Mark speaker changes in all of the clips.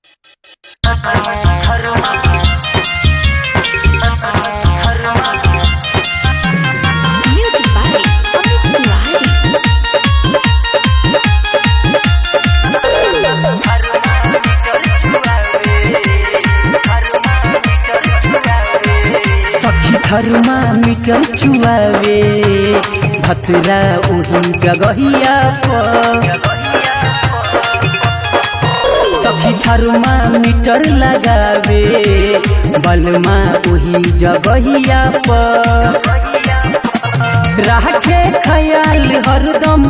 Speaker 1: Music by Amit Tiwari.
Speaker 2: सखी thermometer छुआवे भतरा ओही जगहिया पर। सखी थर्मामीटर लगावे बलमा ओही जगहिया पर। राखे ख्याल हरदम,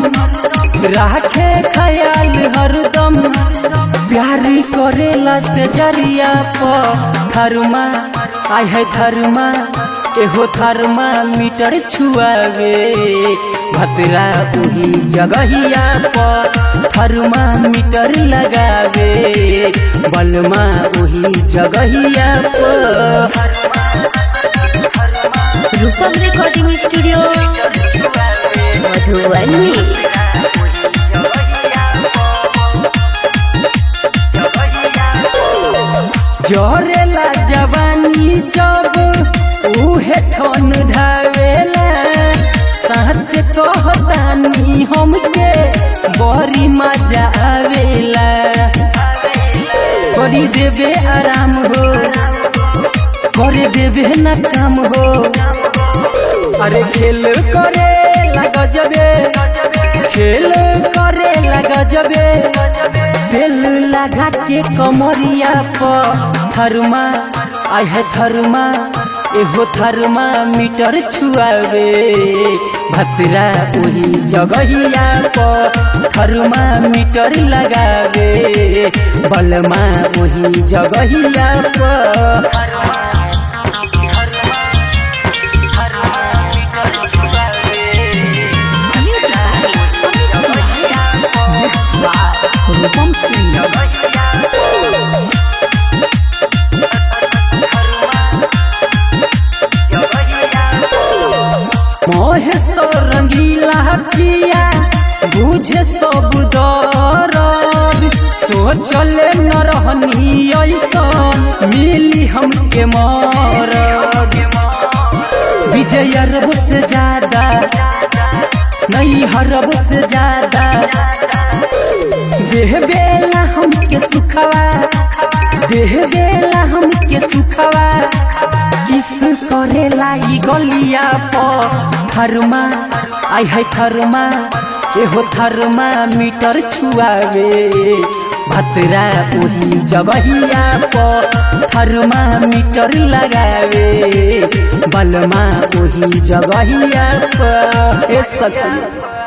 Speaker 2: राखे ख्याल हरदम, प्यार करेला से जरिया पर। थर्मा आय है थर्मा, एहो थर्मा मीटर छुआवे भतरा ओही जगहिया पर। थर्मा मीटर लगावे बलमा ओही जगहिया पर।
Speaker 1: Rupam recording studio Madhubani.
Speaker 2: जरेला जवानी जब उहे ठन ढावेला, सच कहतानी हमके बड़ी मजा आवेला। करी देवे आराम हो, कर देवे ना काम हो। अरे खेल करे लग जबे, खेल करे लग जबे, तेल लगा के कमरिया पर। थर्मा आय है थर्मा, एहो थर्मा मीटर छुआवे भतरा ओही जगहिया पर। थर्मा मीटर लगावे बलमा ओही जगहिया पर।
Speaker 1: Music by Amit Tiwari.
Speaker 3: Mix by Rupam Singh.
Speaker 2: मोहे सो रंगीला पिया बुझे सब दरद, सोचले न रहनी ऐसन मिली हमके मरद। विजय अरब से ज्यादा नहीं, हरब से ज्यादा देह बेला हमके सुखवा, देह बेला हमके सुखवा। किस करेला ई गलिया पर। थर्मा आय है थर्मा, एहो थर्मा मीटर छुआवे भतरा ओही जगहिया पर। थर्मा मीटर लगावे बलमा ओही जगहिया पर। ए सखी।